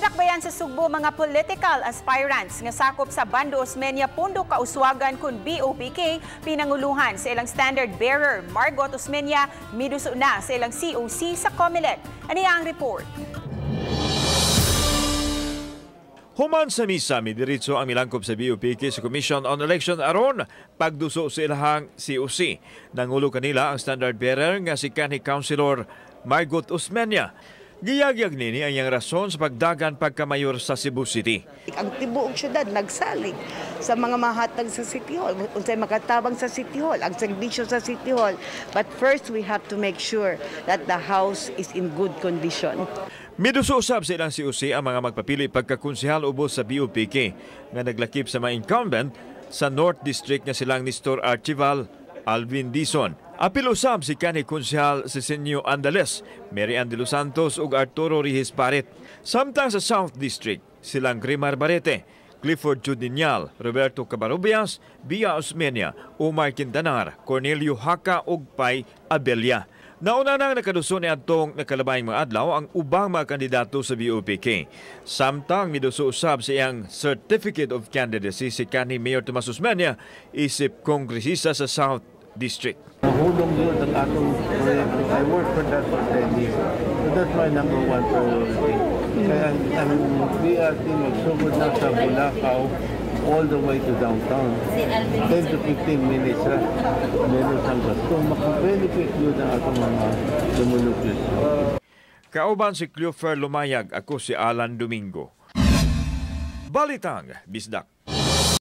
Sa Dakbayan sa Sugbo, mga political aspirants nga sakop sa Bando Osmeña Pondo Kauswagan kun BOPK, pinanguluhan sa ilang standard bearer Margot Osmeña, miduso na sa ilang COC sa COMELEC. Ani ang report. Human sa misa, midiritso ang milangkob sa BOPK sa Commission on Election aron pagduso sa ilahang COC. Nangulo kanila ang standard bearer nga si kanhi Councilor Margot Osmeña. Giyagyag nini ang iyang rason sa pagdagan pagkamayor sa Cebu City. Ang tibuok syudad nagsalig sa mga mahatag sa City Hall, unsay makatabang sa City Hall, ang serbisyo sa City Hall. But first we have to make sure that the house is in good condition. Miduso usab sa ilang COC ang mga magpapili pagkakonsehal ubos sa BOPK nga naglakip sa mga incumbent sa North District nga silang Nestor Archival, Alvin Dizon. Apil usab si kanhi konsehal Sisinio Andales, Mary Ann de los Santos ug Arturo Regis Paret. Samtang sa South District, silang Grimar Barete, Clifford Judinial, Roberto Cabarubias, Bia Osmeña, Omar Quintanar, Cornelio Haka ug Pai Abella. Nauna nang nakaduso ni adtong nakalabayng mga adlaw ang ubang mga kandidato sa BOPK. Samtang miduso usab sa iyang Certificate of Candidacy si kanhi Mayor Tomas Osmeña isip kongresista sa South District. Nahulong yun ang atong proyekto. I worked for that for 10 years. So that's my number one priority. Kaya ang BRT magsugod na sa Bulacau all the way to downtown. 10 to 15 minutes ra. Menos ang gasto. Makabenefit yun ang atong mga lumulupis. Kauban si Cleofer Lumayag, ako si Alan Domingo. Balitang Bisdak.